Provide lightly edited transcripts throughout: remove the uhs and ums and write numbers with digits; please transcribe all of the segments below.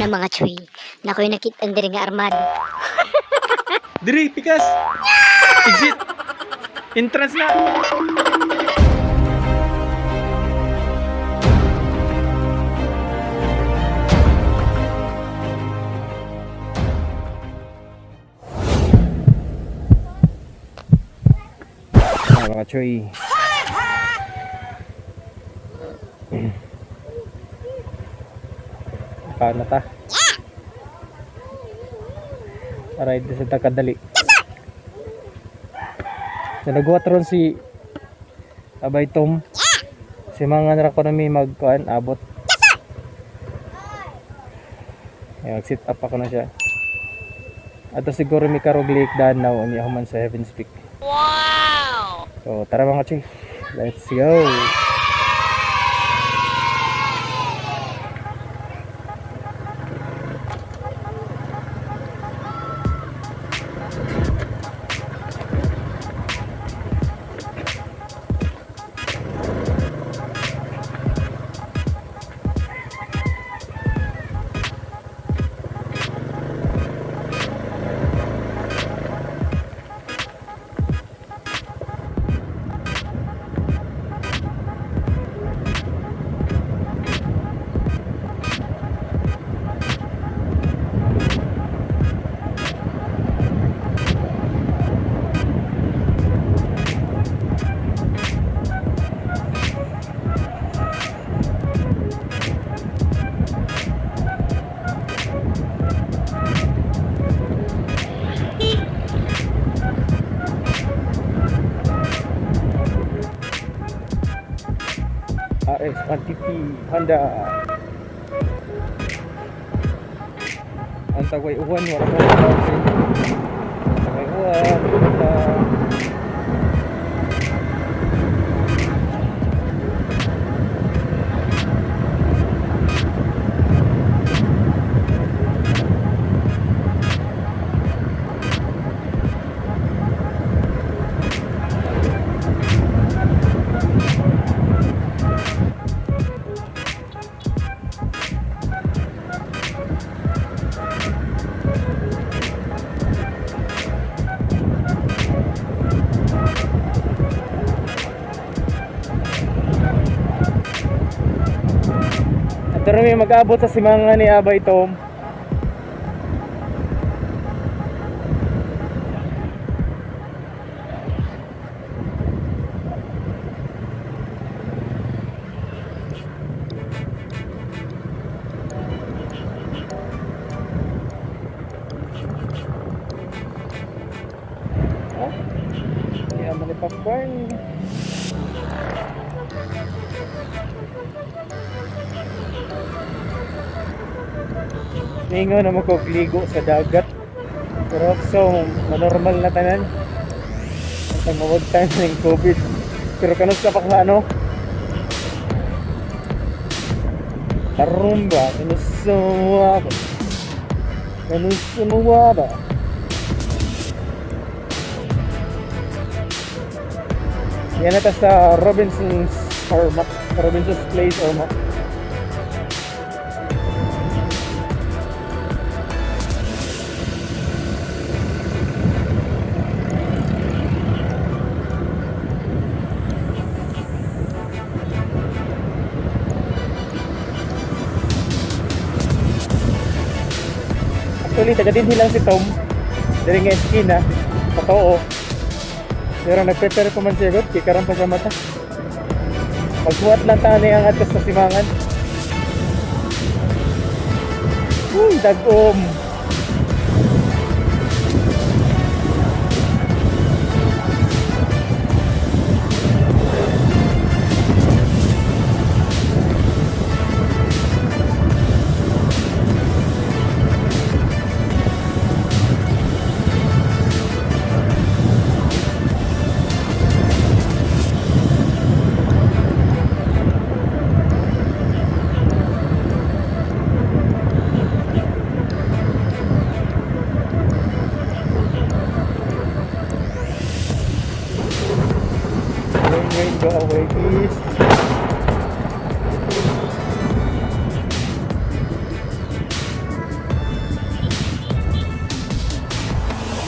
Na mga chuy, nakoy nakit-an diri nga armado. Diri, pikas! Exit! Entrance na! Ah, mga choy. Paano ta? Aray, di sa takadali. So nagwat ron si Abay Tom. Si mga nara ko nami magkuan abot. Ay, mag-sit up ako na siya. Ato siguro mi karog Lake Danau ni ako man sa Heaven's Peak. Wow! So tara mga chief. Let's go. RX 150 Honda. Ang tagway uwan wala ko. Tagway uwan. Honda. At may mag-abot sa simanga ni Abay Tom. Ah, kaya man ni popcorn. Ningo na magkagligo sa dagat. Pero so, manormal na tanan. Ang mawag tayo ng COVID. Pero kanus ka pa ka ano? Karon ba? Kanus sa ba? Kanus sa ba? Yan na ta sa Robinson's or Mac, Robinson's Place or Mac. Actually, taga din lang si Tom. Diri nga eskina. Totoo. Pero nagprepare ko man siya god, kay karon pa siya mata. Paghuwat lang ta ni ang atos sa simangan. Uy, dagom.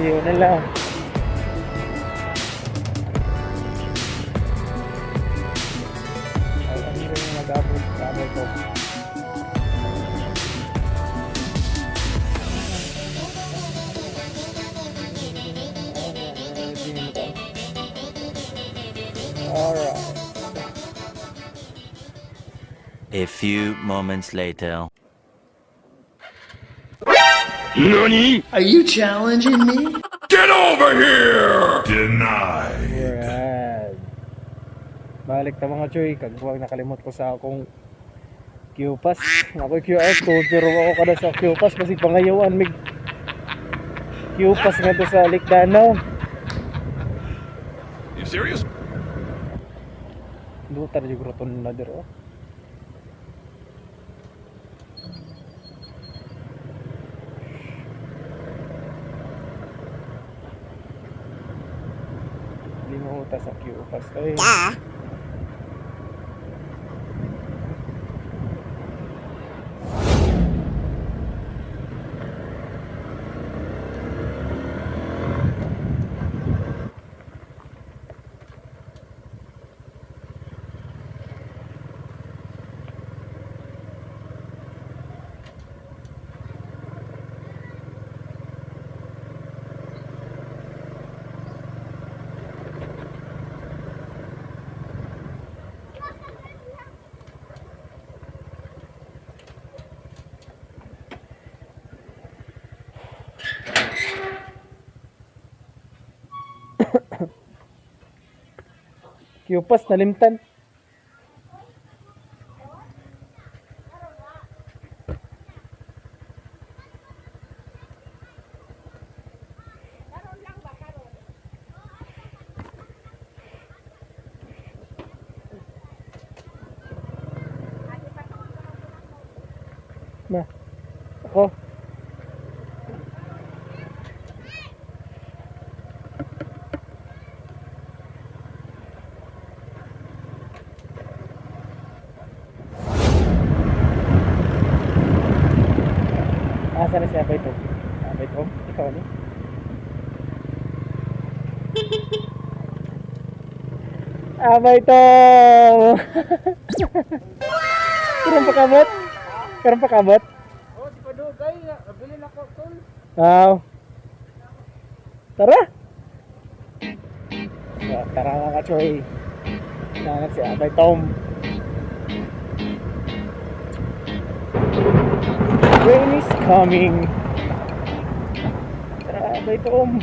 Layo na lang. Ay, ano rin yung nag-abot sa amin ko. Alright. A few moments later. NANI? Are you challenging me? Get over here! Denied. Alright. Balik ta mga choy, kag huwag nakalimot ko sa akong QPass. Ako QR code pero ako kada sa QPass kasi pangayawan mig QPass nga to sa Likdanaw. You serious? Duta ra jud roton na diro. Limuta sa QPass. Ay. QPass nalimtan. Ma. Ako. Asa na si Abay to? Abay to? Ikaw ni? Abay to! Karon pa kamot? Karon pa kamot? Oh, di pa dugay. Nabili na ko, tol. Wow. Tara! So, tara mga kachoy. Nanat si Abay Tom. Rain is coming. Tara, Abay Tom.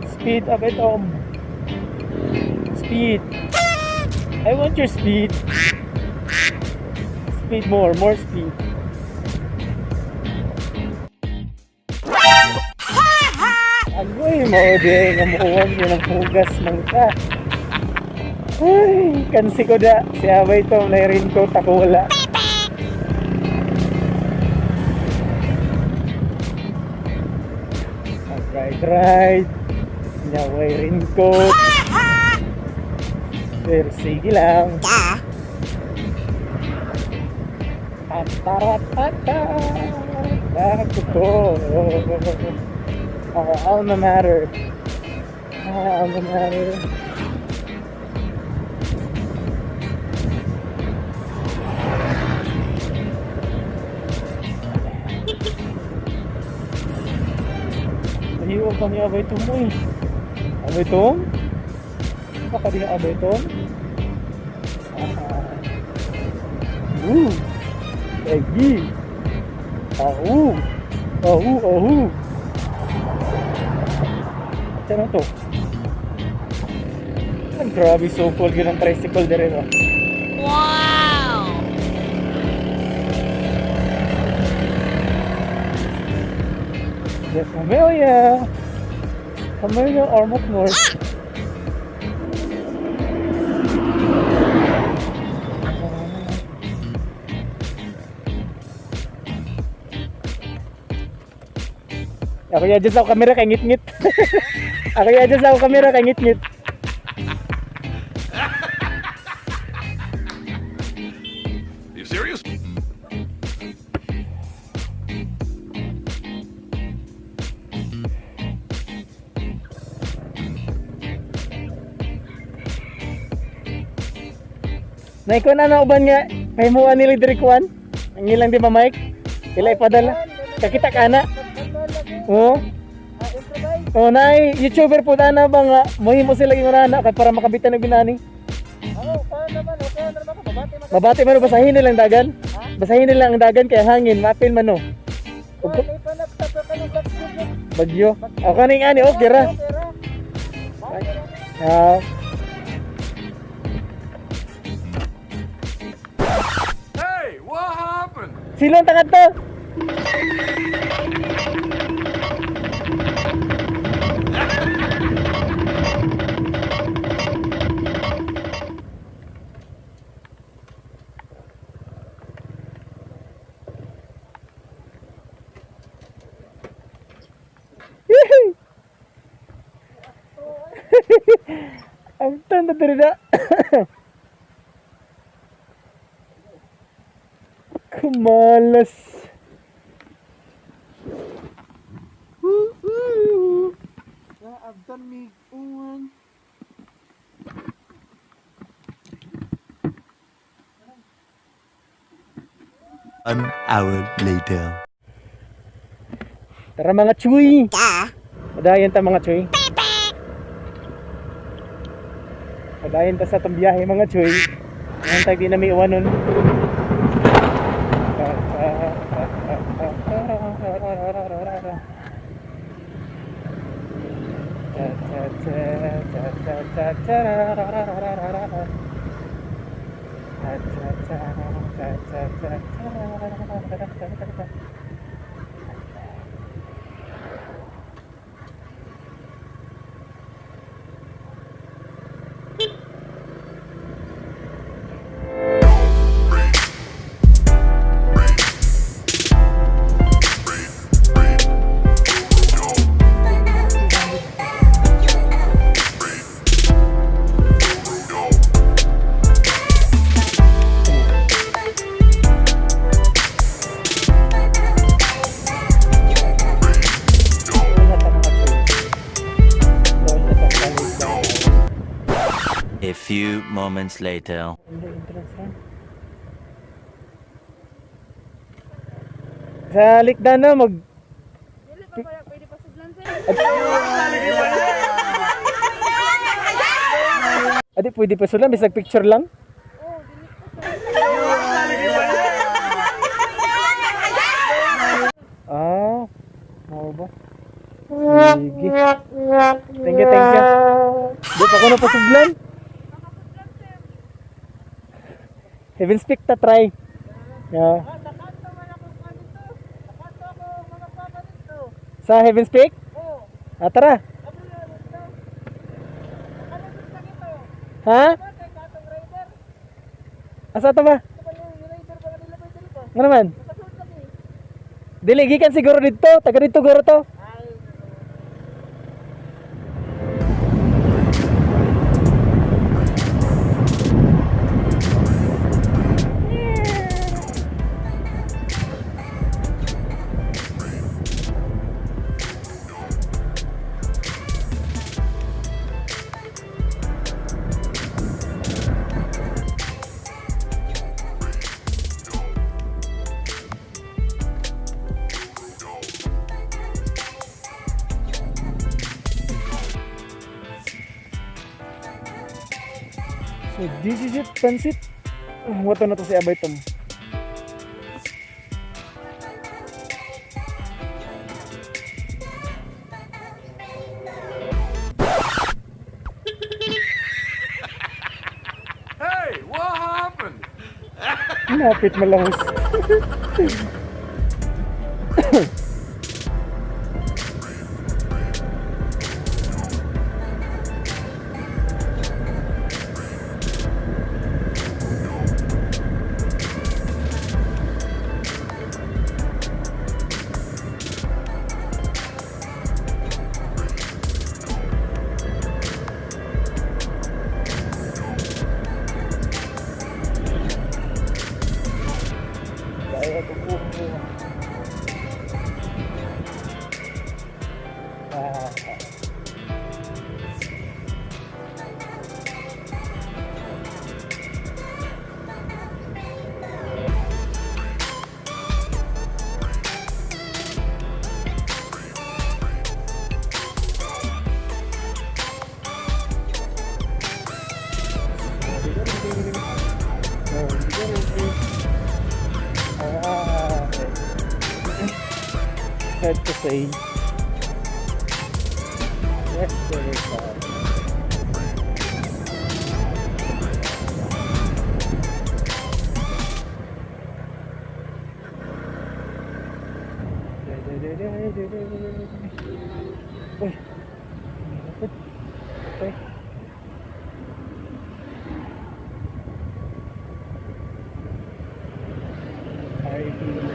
Speed, Abay Tom. Speed. I want your speed. Speed more, more speed. Agoy, mao di nga mukuwan yun ang hugas man ka. Ay, kansi ko da. Si Abay Tom na raincoat ako wala. Ride, ride. Naway raincoat. Pero sige lang. Ataratata. Back to go. Our alma mater. Our alma mater. Layo pa ni Abay Tom mo eh. Abay Tom? Baka di na Abay Tom? Ah. Ooh. Lagi. Ahu. Ahu, ahu. Ano to? Ang grabe, so cool yun ang tricycle na rin, oh. Wow! The Camellia! Camellia Ormoc North. Ako ya dyan sa ako kamera kay ngit-ngit. Ako ya dyan sa ako kamera kay ngit-ngit. You serious? Naikuha na na uban nga pahimuan nila diri kuan. Ang ilang di ba Mike? Ila ipadala. Kakita ka na. Oo. Oh, nay, YouTuber po na ba nga mohimo sila yung rana kay para makabitan og binani. Oo, paano naman? Okay na naman ako. Babati man. Mabati man basahin nilang dagan. Basahin nila ang dagan kay hangin, mapil man no. Ay, ipanagtapa ka ng bagyo. Bagyo. O kaning ani okay ra. Pera. Ah, Hey, what happened? silong tangad to. Yehey! Ang tanda diri na. Kumalas. Woo-hoo. Abdan mig uwan. An hour later. Tara mga chuy. Padayon ta mga chuy. Padayon ta sa atong biyahe mga chuy. Ang tag di na may iwanon. A few moments later. Hindi, entrance ha. Sa likdan na mag Dili pa pala pwede pa sudlan sir. Adi pwede pa sila bisag picture lang. Oh, dili pa sir. Ah, mao ba? Sige. Thank you, thank you. Di pa ko napasudlan. Heaven's Peak ta try. Yeah. Nakanto man ako kanito. Nakanto ako mga papa dito. Sa Heaven's Peak? Oo. Ah, tara. Abri na dito. Nakalagod sa ito. Ha? Bakit katong rider? Asa ta ba? Ito ba yung rider ba nila ba dito? Nga naman? Nakasunod lagi. Dili gikan siguro dito, taga dito guro to. Ay, So this is it, pansit. Wato na to si Abay Tom. Hey, what happened? Napit malangos. Kaya ko po. Hard to say. Yes, very far. Uy, malapit. Okay. RIP.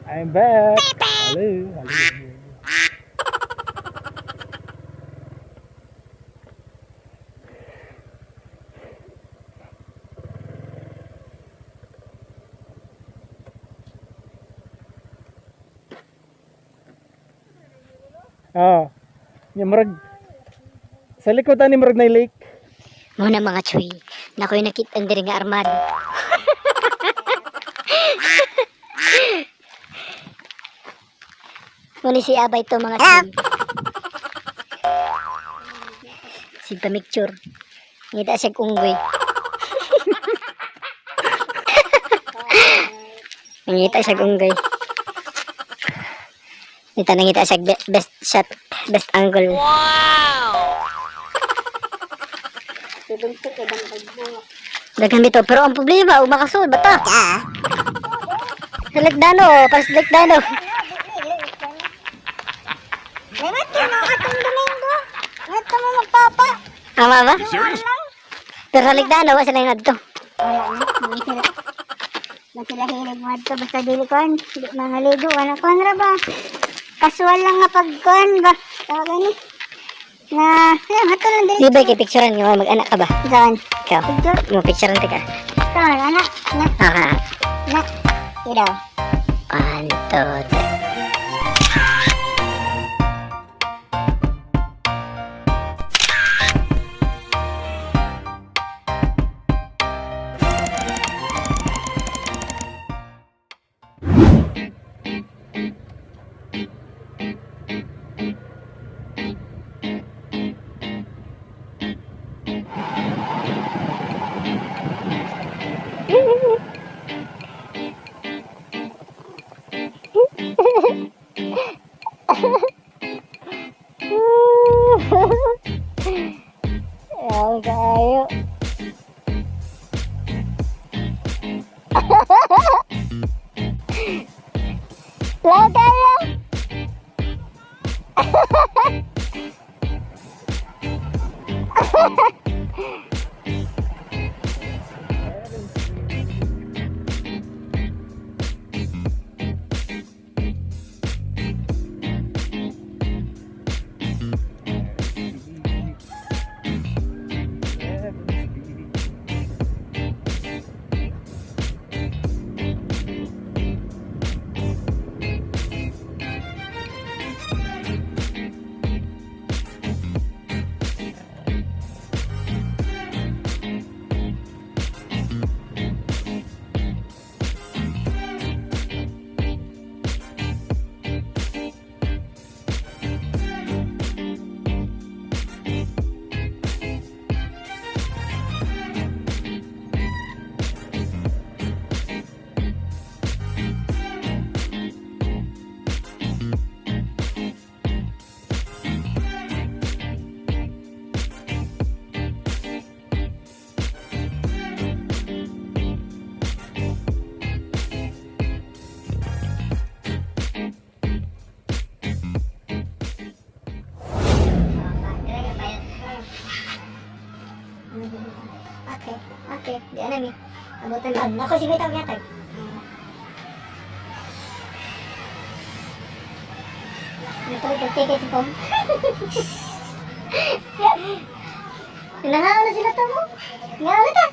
I'm back. Hello. Hello. Ah. Nya murag sa likod ani murag na lake. Muna mga chuy, nakoy nakita ang diri nga armado. Muna si Abay to mga chuy. Si pamicture. Ngita siya unggoy. Ngita siya unggoy. Ngita nangita siya best shot, best angle. Daghan bitaw pero ang problema ug makasud bata. Sa Lagdano, para sa Lagdano. Lewat yun ang atong Domingo. Ngadto mo magpapa. Tama ba? Serious? Pero sa Lagdano wa sila yung adto. Wala na. Hindi sila. Ba sila hilig mo adto basta dili kuan. Di mga ligo wala kuan ra ba. Kasual lang nga pag kuan ba. Tawag ani. Na, alam, ato lang dili. Di ba kay picturean nga mag-anak ka ba? Saan? Ikaw. Picture? Mo picturean ka. Saan? Anak? Na? Ah, Na? Iraw. one, two, three. Ayaw kayo. Law kayo. Okay, di na mi. Abutan lang. Ako si Bitaw yatag. Nagpalit og ticket si Pom. Nahaw na sila to mo. Nga ulit ah.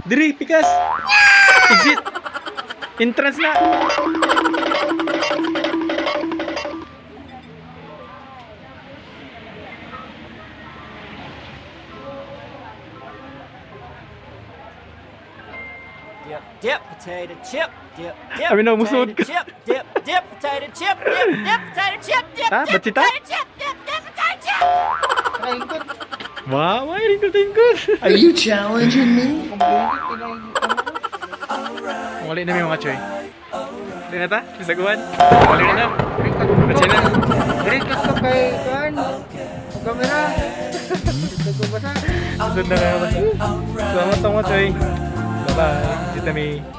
Diri, pikas! Exit! Entrance na! Dip, dip, potato chip, dip, dip, Sabi na, musod potato ka. chip, dip, dip, potato chip, dip, dip, potato chip, dip, Ta, dip, batsita? potato chip, dip, dip, potato chip. Wow, ay, ringkot-ringkot! Are you challenging me? Wala na may mga choy. Wala na ta? Bisag uwan? Wala na na. Batsi na. Dito ko kay Kuan. Kamera. Dito ko basa. Susod na kayo basta. Salamat mga choy. Bye-bye. Kita mi.